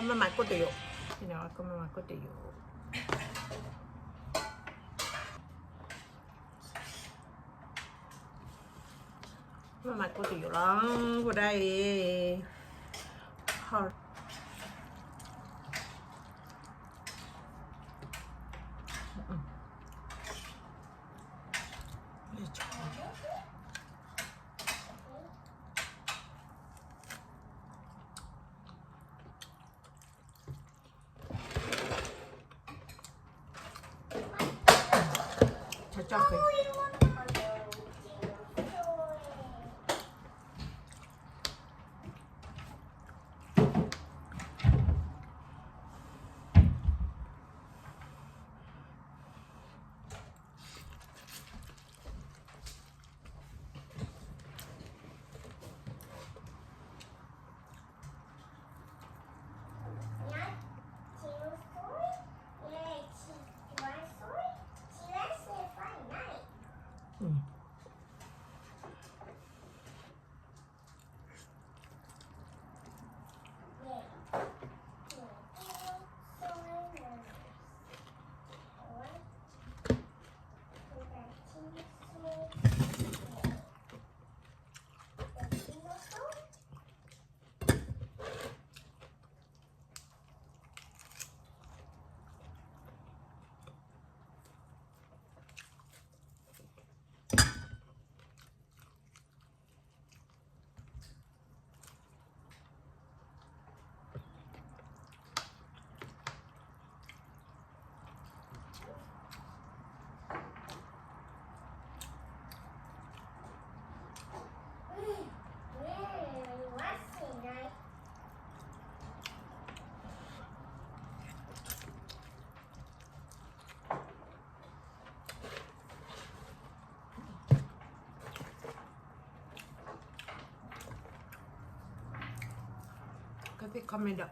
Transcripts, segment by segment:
မၤမၤကိၣ်တယိာ်, မၤမၤကိၣ်တယိာ်, မၤမၤကိၣ်တယိာ်လီၤ, ဃိဒၣ်အံၤ, ဟီ ကသ့ၣ် comment ဒီး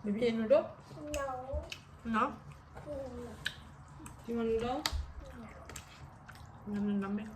Baby eat noodle? No. No? Mm. Do you want noodle? No. Yum, yum, yum.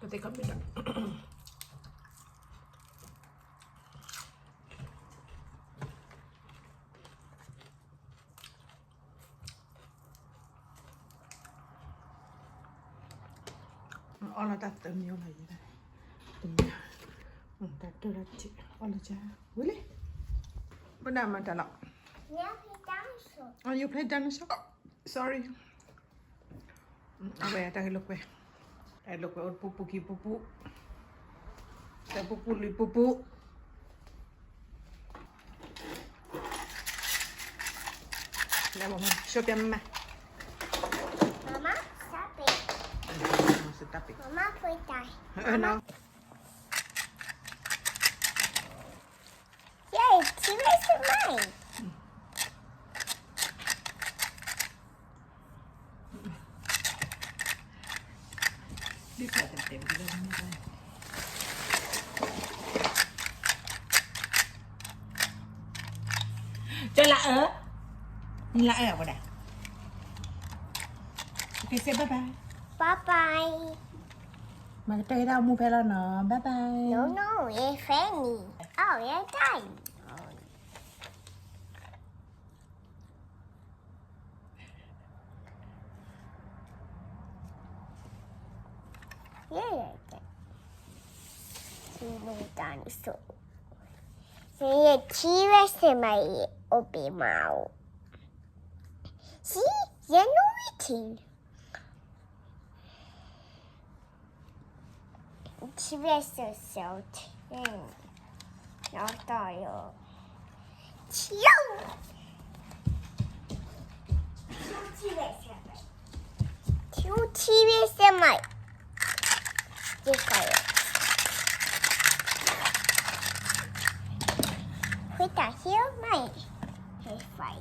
ကသ့ၣ်ခီၣ်ပ့းဒီး အီၣ်လီၤတၢ်သၢမံၤလီၤယဲ, တမံၤ, တၢ်တၢၢ်လီၤတံၢ် အီၣ်လီၤကၢ်, ဝံၤလံ, ဘၣ်နမၤတၢ်လီၤ, you play dinosaur, sorry, အဝဲတၢ်ဂ့ၢ်လိာ်ကွဲ, တၢ်ဂ့ၢ်လိာ်ကွဲအိၣ်တပူၤပူၤခံပူၤပူၤ, တပူၤပူၤလွံၢ်ပူၤပူၤ နမၤမၤရှော့ပြမမ Mama, stop it. Stop it. Mama, put that. အနီၤ, Yay, T-Rex is mine. ကၠီလၢအၢ, နလၢအၢအဝဲဒၣ်, okay, say bye bye. Bye bye. မၤကတၢၢ်က့ၤတၢ်အိၣ်မူဖဲလီၤနီၤ, bye bye. No, no, it's funny. Oh, yeah, die. Yeah, yeah, yeah. Dinosaur. Yeah, T-Rex in my open mouth. See? They're not eating. T-Rex is so thin. 然后到有 T-Rex 在买。 T-Rex 在买。 这个耶。 回答 here 买。 还 fire。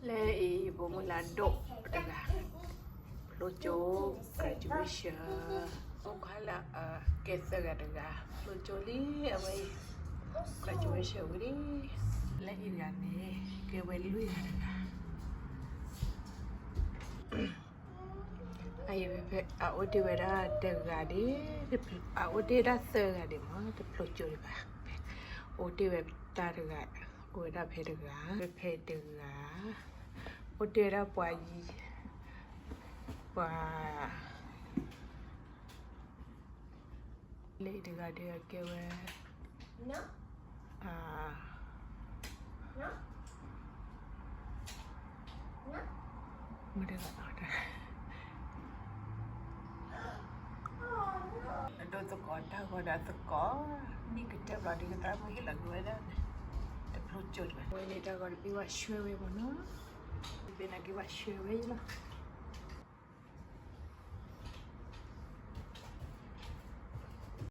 လၢအံၤ ယပိာ်မုၣ်လၢအဒိၣ်တဂၤ, ဖျိကၠိ graduation, အိၣ်ခိးလၢအကဲသၢဂၤတဂၤ, ဖျိကၠိလံအဝဲအံၤ, graduation ဝံၤလံ, လၢအံၤတဂၤန့ၣ် ကဲဝဲလွံၢ်ဂၤတဂၤ အအံၤဖဲ အအိၣ်တ့ၢ်ဝဲဒၣ်တဂၤဒံး, အအိၣ်တ့ၢ်ဒၣ်သၢဂၤဒံးမး, တဖျိကၠိဒံးဘၣ်, အိၣ်တ့ၢ်ဝဲတၢ်တဂၤ, အိၣ်ဝဲဒၣ်ဖဲတဂၤ, ဖဲတဂၤ, အိၣ်တ့ၢ်ဝဲဒၣ်ပှၤယံၤ, ပှၤ လၢအံၤတဂၤဒီးအကဲဝဲ, အ, မ့ၢ်တဂၤ, အဒိၣ်သကိးတၢ်ဂီၤဒီးသကိး, နံၣ်ကတၢၢ်ဘျီဒုးကသးမုၢ်ဟ့ၣ်လီၤက့ၤဝဲဒၣ်, တဖျိကၠိတဂၤ, ဝဲန့ၣ်တၢ်ဂီၤတဘ့ၣ်ဝဲဆှၢဝဲမ့ၢ်နီၤ, တဘ့ၣ်နာ်က့ၤဝဲဆှၢဝဲလီၤ.